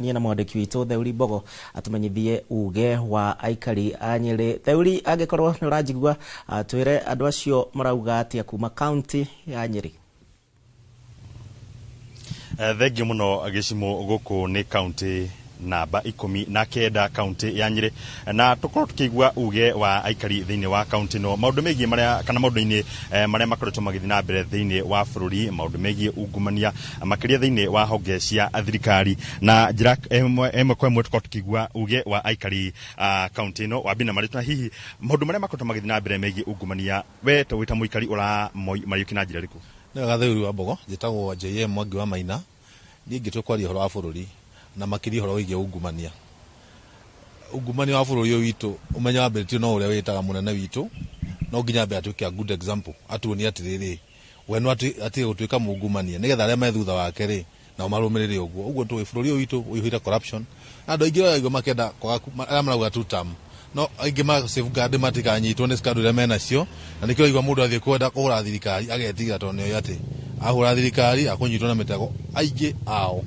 Na mwandĩki witũ Theuri Mbogo atũmenyithie uge wa aikari a Nyĩrĩ. Theuri, angĩkorwo nĩ ũranjigua, twĩre andũ acio marauga atĩa kuma kaunti ya Nyĩrĩ. Thengiũ mũno gĩcimo. Gũkũ nĩ kaunti namba 19, kaunti ya Nyĩrĩ, na tũkorwo tũkĩigua uge wa aikari thĩinĩ wa kaunti ĩno, maũndũ megiĩ marĩa kana maũndũ-inĩ marĩa makoretwo magĩthiĩ na mbere thĩinĩ wa bũrũri, maũndũ megiĩ ungumania makĩria thĩinĩ wa honge cia thirikari. Na njĩra ĩmwe kwa ĩmwe tũkorwo tũkĩigua uge wa aikari a kaunti ĩno. Wambie na marĩtwa, hihi maũndũ marĩa makoretwo magĩthiĩ na mbere megiĩ ungumania, we wĩ ta mũikari ũramariũki na njĩra ĩrĩkũ? Nĩ wega, Theuri wa Mbogo. Njĩtagwo JM Mwangi wa Maina. Niĩ ingĩtua kwaria ũhoro wa bũrũri na makĩria ũhoro wĩgiĩ ungumania, ungumania wa bũrũri ũyũ witũ, ũmenyo wambĩrĩtio no ũrĩa wĩtaga mũnene witũ. No nginya ambe atuĩke a good example, atuonie atĩrĩrĩ, we no atige gũtuĩka mungumania, nĩgetha arĩa me thutha wake rĩ nao marũmĩrĩre ũguo ũguo. Tũĩ bũrũri ũyũ witũ ũihũire corruption, na andũ aingĩ ũraigua makĩenda kwaga, arĩa marauga two term, no aingĩ ma safeguard matikanyitwo nĩ scandal iria menacio, na nĩkĩo ũraigua mũndũ athiĩ kwenda kũhũra thirikari agetigĩra, tondũ nĩoĩ atĩ ahũra thirikari akũnyitwo na mĩtego. Aingĩ ao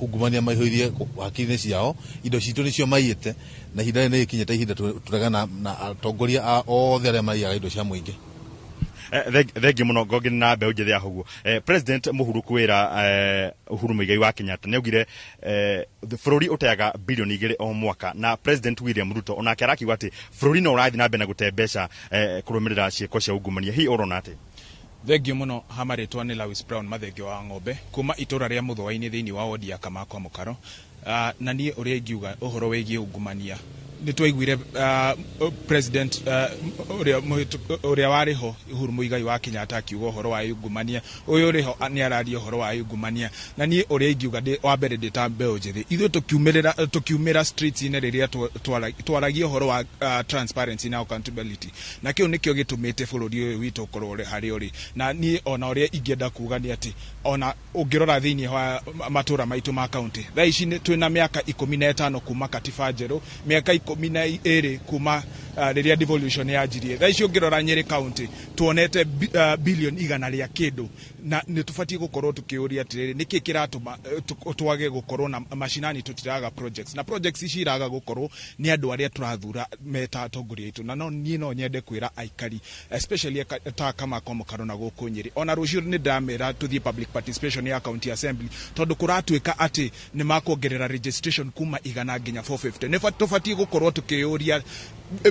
ungumania maihũirie hakiri-inĩ ciao, indo citũ nĩcio maiyĩte, na ihinda rĩrĩ nĩ rĩkinyĩte ihinda tũregana na atongoria a othe arĩa maiyaga indo cia mũingĩ. Thengiũ mũno. Ngongĩ na mbeũ njĩthĩ ya ũguo, President mũhuru kwĩra Uhuru Muigai wa Kenyatta nĩ augire bũrũri ũteaga bilioni 2 o mwaka, na President William Ruto onake arakiuga atĩ bũrũri no ũrathiĩ na mbere na gũte mbeca kũrũmĩrĩra ciĩko cia ungumania. Hihi ũrona atĩ? Thengiũ mũno. Ha marĩtwa nĩ Lewis Brown Mathenge wa Ng'ombe kuma itũra rĩa Mũthũa-inĩ thĩinĩ wa wodi ya Kamakwa Mũkaro. Na niĩ ũrĩa ingiuga ũhoro wĩgiĩ ungumania, nĩ twaiguire president ũrĩa warĩ ho, Uhuru Muigai wa Kenyatta, akiuga ũhoro wa ungumania. Ũyũ ũrĩ ho nĩ araria ũhoro wa ungumania, na niĩ ũrĩa ingiuga wa mbere, ndĩ ta mbeũ njĩthĩ, ithuĩ tũkiumĩrĩra tũkiumĩra streets-inĩ rĩrĩa twaragia ũhoro wa transparency na accountability, na kĩu nĩkĩo gĩtũmĩte bũrũri ũyũ witũ ũkorwo ũrĩ harĩa ũrĩ. Na niĩ ona ũrĩa ingĩenda kuga nĩ atĩ ona ũngĩrora thĩinĩ wa matũra maitũ ma kaunti thaa ici, twĩna mĩaka 15 kuma katiba njerũ, mĩaka 12 kuma rĩrĩa devolution yanjirie. Thaa ici ũngĩrora Nyĩrĩ County, tuonete bilioni igana rĩa kĩndũ, na nĩ tũbatiĩ gũkorwo tũkĩũria atĩrĩrĩ, nĩkĩ kĩratũma twage gũkorwo na mashinani? Tũtiraga projects, na projects ici iraga gũkorwo nĩ andũ arĩa tũrathura meta atongoria aitũ. Na no niĩ no nyende kwĩra aikari, especially ta Kamakwa Mũkaro na gũkũ Nyĩrĩ, ona rũciũ nĩ ndamera tũthiĩ public participation ya county assembly, tondũ kũratuĩka atĩ nĩ makuongerera registration kuma 100 nginya 450. Nĩ tũbatiĩ gũkorwo tũkĩũria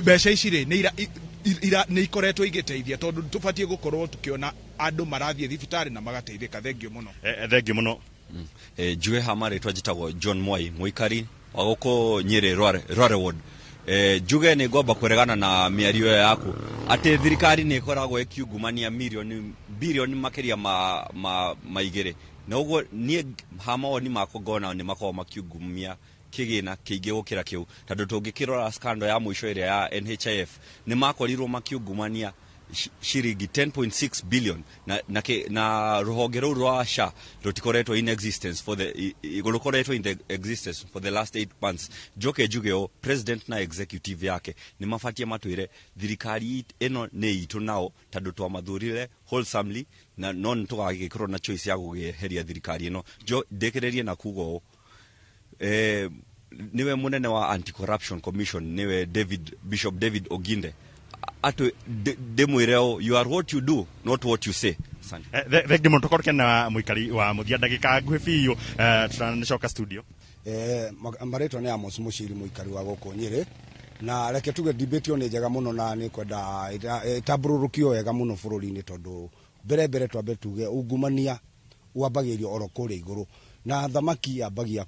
mbeca ici rĩ nĩ ikoretwo igĩteithia, tondũ tũbatiĩ gũkorwo tũkĩona andũ marathiĩ thibitarĩ na magateithĩka. Thengiũ mũno. Thengiũ mũno. Njuge ha marĩtwa njĩtagwo John Mwai, mũikari wa gũkũ Nyĩrĩ Rware Ward. Njuge nĩ ngwamba kũregana na mĩario ĩyo yaku atĩ thirikari nĩ ĩkoragwo ĩkiungumania mirioni bilioni makĩria ma 2, na ũguo niĩ ha mawoni makwa ngona nĩ makoragwo makiungumia kĩgĩna kĩingĩ gũkĩra kĩu, tondũ tũngĩkĩrora scandal ya mũico ĩrĩa ya NHIF, nĩ makorirwo makiungumania ciringi 10.6 billion, na rũhonge rũu rwa SHA rũtikoretwo in existence for the rũkoretwo in the existence for the last 8 months. Njoke njuge ũũ, president na executive yake nĩ mabatie matwĩre thirikari ĩno nĩ itũ nao, tondũ twamathurire wholesomely, na no nĩ tũgagĩkorwo na choice ya gũgĩeheria thirikari ĩno. Jo ndĩkĩrĩrie na kuga ũũ, niwe munene wa Anti-Corruption Commission, niwe David Bishop David Oginde, atu ndĩmwĩre ũũ, you are what you do, not what you say. Asante. Thengiũ mũno. Tũkorwo na mũikari wa mũthia ndagĩka nguhĩ biũ, tutanacoka studio. Marĩtwa nĩ Amos Mũciri, mũikari wa gũkũ Nyĩrĩ, na reke tuge debate ĩyo nĩ njega mũno na nĩ kwenda ĩtambũrũrũkio wega mũno bũrũri-inĩ, tondũ mbere mbere twambe tuge ungumania wambagĩrĩrio oro kũrĩa igũrũ, na thamaki yambagia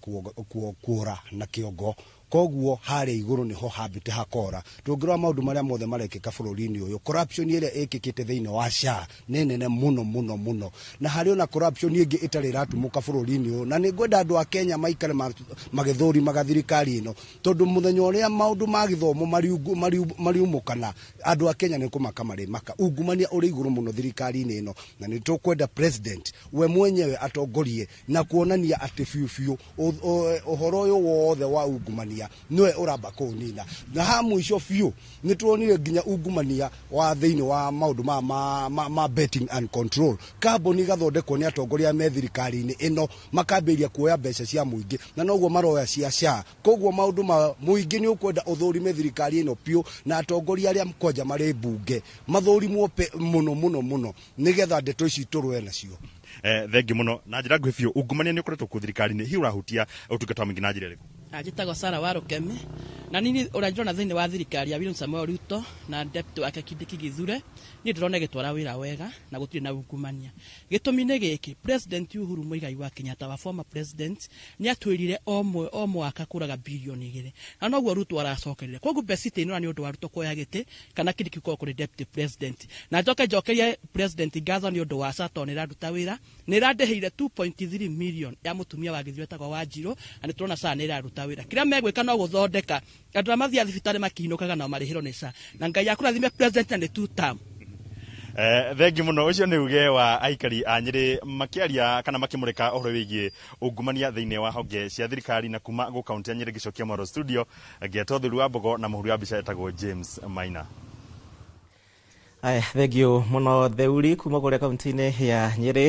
kuora na kĩongo. Koguo harĩa igũrũ nĩho hambĩte hakora. Tũngĩrora maũndũ marĩa mothe marekĩka bũrũri-inĩ ũyũ, corruption ĩrĩa ĩkĩkĩte thĩinĩ wa SHA nĩ nene mũno mũno mũno, na harĩ ona corruption ĩngĩ ĩtarĩ ĩratumũka bũrũri-inĩ ũyũ. Na nĩ ngwenda andũ a Kenya maikare magĩthũrimaga thirikari ĩno, tondũ mũthenya ũrĩa maũndũ ma gĩthomo mariumũkana, andũ a Kenya nĩ kũmaka marĩmaka. Ungumania ũrĩ igũrũ mũno thirikari-inĩ ĩno, na nĩ tũkwenda president we mwenyewe atongorie na kuonania atĩ biũ biũ ũhoro ũyũ wothe wa ungumania. ungumania niwe uramba kũunina. Na ha mũico biũ nĩ tuonire nginya ungumania wa thĩinĩ wa maũndũ ma betting and control, kambuni igathondekwo nĩ atongoria me thirikari-inĩ ĩno, makambĩrĩria kuoya mbeca cia mũingĩ, na noguo maroya cia SHA. Koguo maũndũ ma mũingĩ nĩ ũkwenda ũthũrime thirikari ĩno biũ, na atongoria arĩa kwanja marĩ mbunge mathũrimwo mũno mũno mũno, nĩgetha ndeto ici tũrũe nacio. Thengi muno. Na njĩra nguhĩ biũ, ungumania nĩ ũkoretwo kuo thirikari-inĩ, hihi ũrahutia ũtungata wa mũingĩ na njĩra ĩrĩkũ? Njĩtagwo Sara wa Rũkeme, na nini ũrĩa ndĩrona thĩinĩ wa thirikari ya William Samoei Ruto na deputy wake Kindiki Githure, niĩ ndĩrona ĩgĩtwara wĩra wega na gũtirĩ na ungumania. Gĩtũmi nĩ gĩkĩ: President Uhuru Muigai wa Kenyatta, wa former president, nĩ atwĩrire o mwaka kũraga 2 bilioni, na noguo Ruto aracokerire. Koguo mbeca itinora nĩ ũndũ wa Ruto kuoya gĩtĩ kana Kindiki gũkorwo kũrĩ deputy president. Na njoke njokerie president ngatho nĩ ũndũ wa SHA, tondũ nĩ ĩraruta wĩra, nĩ ĩrandĩhĩire 2.3 million ya mũtumia wa Gĩthurano etagwo Wanjirũ, na nĩ tũrona SHA nĩ ĩraruta wĩra. Kĩrĩa megwĩka no gũthondeka andũ arĩa mathiaga thibitarĩ makiinũkaga nao marĩhĩrwo nĩ SHA. Na Ngai akũrathime president, na nĩ two term. Thengi muno. Ũcio nĩ uge wa aikari a Nyĩrĩ makĩaria kana makĩmũrĩka ũhoro wĩgiĩ ungumania thĩinĩ wa honge cia thirikari. Na kuma gũ kaunti ya Nyĩrĩ, ngĩcokia mwaro studio, ngetwo Thuri wa Mbogo, na mũhuri wa mbica etagwo James Maina. Aya, thengio muno Theuri kuma kũrĩa kaunti-inĩ ya Nyĩrĩ.